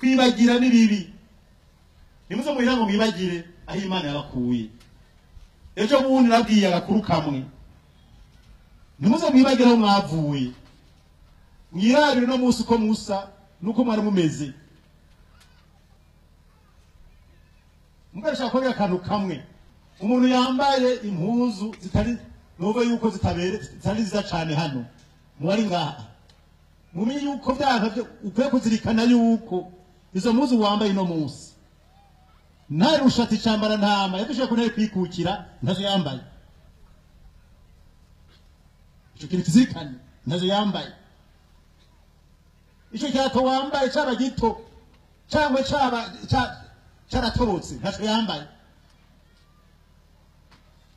Kwibagira ni bibi. Nimuze muhira ngo mwibagire aho Imana yabakuye. Ejo bundi nabwiye agakuru kamwe. Nimuze mwibagire aho mwavuye. Mwirabire no munsi uko musa nuko mwari mumeze. Mugarisha kubwira akantu kamwe. Umuntu yambaye impuzu zitari nuva yuko zitabere zitari nziza cyane hano. Mwari ngaha. Mumenye yuko byanka ukwiye kuzirikana yuko izo mpuzu wambaye no munsi. Nta rushati cyambara ntama yadushiye kunteye kwikukira ntazo yambaye. Ico kintu kizirikane ntazo yambaye. Ico cyato wambaye cyaba gito cyangwa cyaba cyaratobotse ntazo yambaye.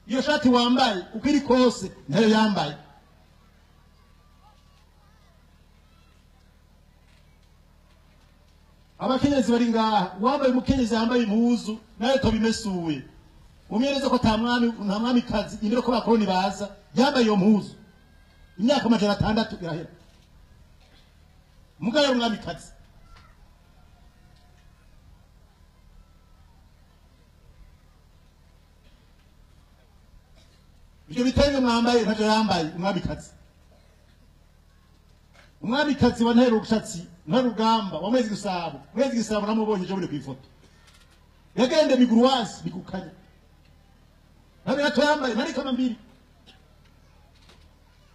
Iyo shati wambaye uko iri kose ntayo yambaye. Abakenyezi bari ngaha, wambaye umukenyezi yambaye impuzu nayo tobimesuye. Umwereze ko nta mwami kazi imbere ko bakoroni baza yambaye iyo mpuzu. Imyaka 600 irahera. Mugaye umwami kazi. Ibyo bitenge mwambaye ntacyo yambaye umwami kazi. Umwami kazi wa Ntare Rushatsi nta rugamba wa Mwezi Gisabo. Mwezi Gisabo namubonye ejo buri kwifoto. Yagende biguruwazi bigukanya. Nabe yambaye nari kama mbiri.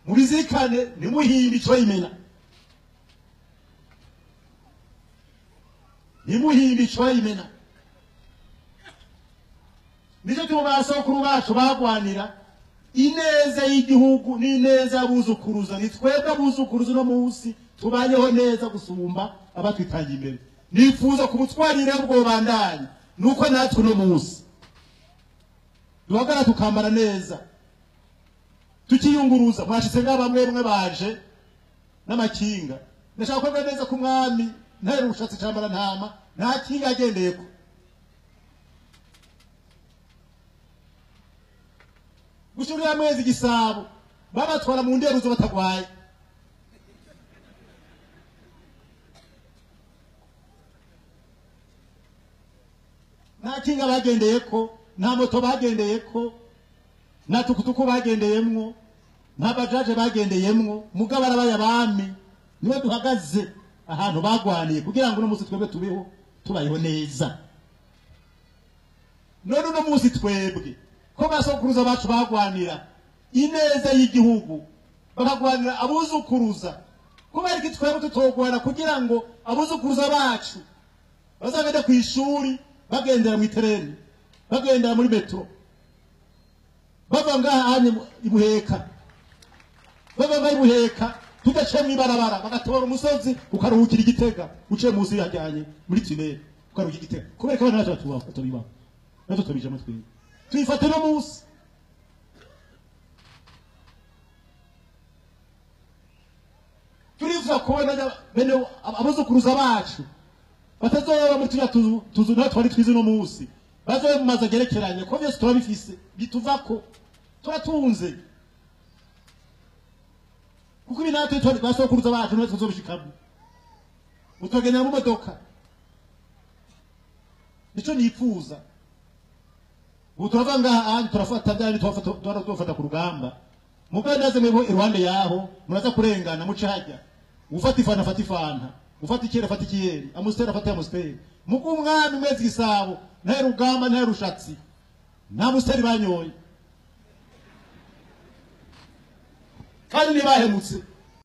Mubizirikane nimuhimbi ico imena. Nimuhimbi ico imena. Nico tubasokuru bacu bagwanira ineza y'igihugu n'ineza y'abuzukuruza. Ni twebwe abuzukuruza no munsi tubayeho neza gusumba abatwitangiye imbere. Nifuza kubutwarira bwo bandanye nuko natwe no munsi duhagara tukambara neza tukiyunguruza. Mwashitse ngaba mwe baje n'amakinga. Ndashaka kuvuga neza ku mwami Ntare Rushatsi cyambara ntama nta kinga agendeyeko. Gushurira Mwezi Gisabo babatwara mu nderuzo batagwaye. Nta kinga bagendeyeko, nta moto bagendeyeko, nta tukutuku bagendeyemwo, nta bajaje bagendeyemwo. Mugabo arabaye abami niwe duhagaze ahantu bagwaniye kugira ngo uno munsi twebwe tubeho tubayeho neza. None uno munsi twebwe ko basokuruza bacu bagwanira ineza y'igihugu, bakagwanira abuzukuruza, kubera iki twebwe tutogwana kugira ngo abuzukuruza bacu bazagende ku ishuri bagendera mu tereni, bagendera muri metro, bava ngaha hanye ibuheka, bava ngaha ibuheka tudaciye mw'ibarabara bagatora umusozi ukaruhukira Igitega uciye munsi yajyanye muri tunnel ukaruhukira Igitega. Kubera ko abana bacu tubibaho natwe tubijamo twebwe tuyifate no munsi. Turifuza kubona bene abuzukuruza bacu batazoba muri tujya tuzu natwe twari twize no munsi, bazobe mu mazu agerekeranye ko byose turabifise bituvako turatunze. Kuko ibi natwe basokuruza bacu natwe tuzobishikamo. Utogendera mu modoka. Nico nifuza. Ubu turava ngaha turafata byari turafata ku rugamba. Mugandaze mwebo iruhande yaho muraza kurengana muce hajya. Ufata ifana afata ifana, ufata ikiyeri afata ikiyeri, amusiteri afata amusiteri. Mugu umwami Mwezi Gisabo nta rugamba nta Rushatsi nta musiteri banyoye. Kandi ntibahemutse.